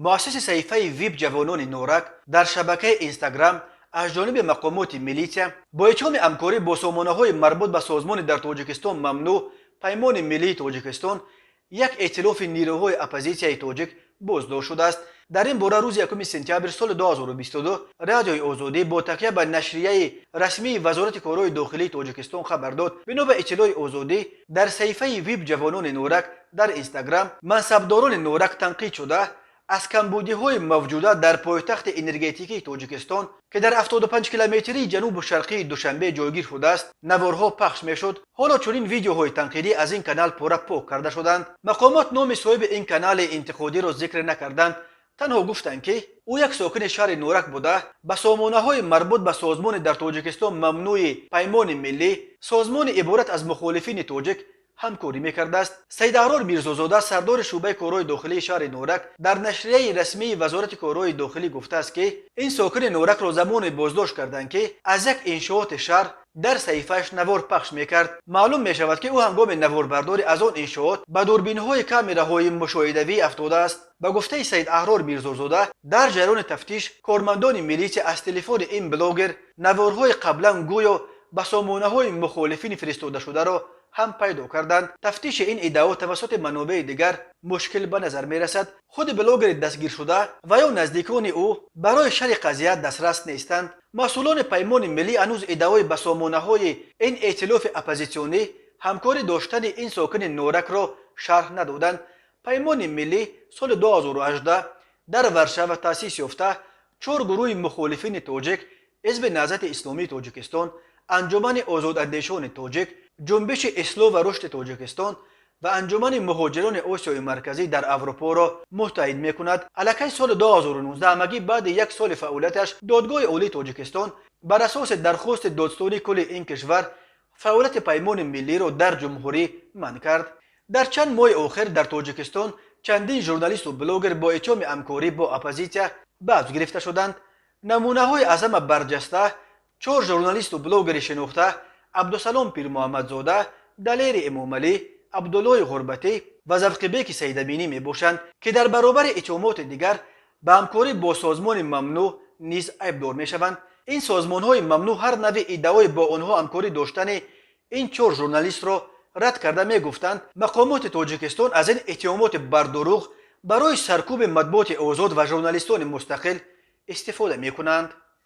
Муассиси саҳифаи ВИП «Ҷавонони Норак» дар шабакаи Инстаграм аз ҷониби мақомоти милитсия бо иттиҳоми ҳамкорӣ бо сомонаҳои марбут ба созмони дар Тоҷикистон мамнӯъ «Паймони миллии Тоҷикистон», як эътилофи нерӯҳои оппозитсияи тоҷик, боздошт шудааст. Дар ин бора рӯзи 1 сентябр соли 2022 Радиои Озодӣ бо такя ба нашрияи расмии Вазорати корҳои дохилии Тоҷикистон хабар дод. Бино ба иттилои Озодӣ, дар саҳифаи ВИП «Ҷавонони Норак» дар Инстаграм мансабдорони Норак танқид шуда, аз камбудиҳои мавҷуда дар пойтахти энергетикии Тоҷикистон, ки дар 75 километрии ҷанубу шарқии Душанбе ҷойгир шудааст, наворҳо пахш мешуд. Ҳоло чунин видеоҳои танқидӣ аз ин канал пурра пок карда шуданд. Мақомот номи соҳиби ин канали интиқодиро зикр накарданд, танҳо гуфтанд, ки ӯ як сокини шаҳри Норак буда, ба сомонаҳои марбут ба созмони дар Тоҷикистон мамнӯи «Паймони миллӣ», созмони иборат аз мухолифини тоҷик, ҳамкорӣ мекардааст. Саидаҳрор Мирзозода, сардори шӯъбаи корҳои дохилии шаҳри Норак, дар нашрияи расмии Вазорати корҳои дохилӣ гуфтааст, ки ин сокини Норакро замоне боздошт карданд, ки аз як иншооти шаҳр дар саҳифааш навор пахш мекард. Маълум мешавад, ки ӯ ҳангоми наворбардорӣ аз он иншоот ба дурбинҳои камераҳои мушоҳидавӣ афтодааст. Ба гуфтаи Саид Аҳрор Мирзозода, дар ҷараёни тафтиш кормандони милитсия аз телефони ин блогер наворҳои қаблан гӯё ба сомонаҳои мухолифин фиристодашударо ҳам пайдо карданд. Тафтиши ин иддао тавассути манобеи дигар мушкил ба назар мерасад. Худи блогери дастгиршуда ва ё наздикони ӯ барои шарҳи қазия дастрас нестанд. Масъулони «Паймони миллӣ» ҳанӯз иддаои ба сомонаҳои ин эътилофи оппозитсионӣ ҳамкорӣ доштани ин сокини Норакро шарҳ надоданд. «Паймони миллӣ» соли 2018 дар Варшава таъсис ёфта, чор гурӯҳи мухолифини тоҷик: Ҳизби Наҳзати Исломии Тоҷикистон, Анҷумани озодандешони тоҷик, Ҷунбиши ислоҳ ва рушди Тоҷикистон ва Анҷумани муҳоҷирони Осиёи Марказӣ дар Аврупоро муттаҳид мекунад. Аллакай соли 2019, ҳамагӣ баъди як соли фаъолияташ, Додгоҳи Олии Тоҷикистон бар асоси дархости додситонии кулли ин кишвар фаъолияти «Паймони миллиро» дар ҷумҳурӣ манъ кард. Дар чанд моҳи охир дар Тоҷикистон чандин журналисту блогер бо иттиҳоми ҳамкорӣ бо оппозитсия ба ҳабс гирифта шуданд. Намунаҳои аз ҳама барҷаста чор журналисту блогери шинохта: Абдусалом Пирмуҳаммадзода, Далери Эмомалӣ, Абдуллои Ғурбатӣ ва Завқибеки Саидаминӣ мебошанд, ки дар баробари иттиҳомоти дигар ба ҳамкорӣ бо созмони мамнӯъ низ айбдор мешаванд. Ин созмонҳои мамнӯъ ҳар навъи иддаои бо онҳо ҳамкорӣ доштани ин чор журналистро рад карда, мегуфтанд, мақомоти Тоҷикистон аз ин иттиҳомоти бардурӯғ барои саркӯби матбуоти озод ва журналистони мустақил истифода мекунанд.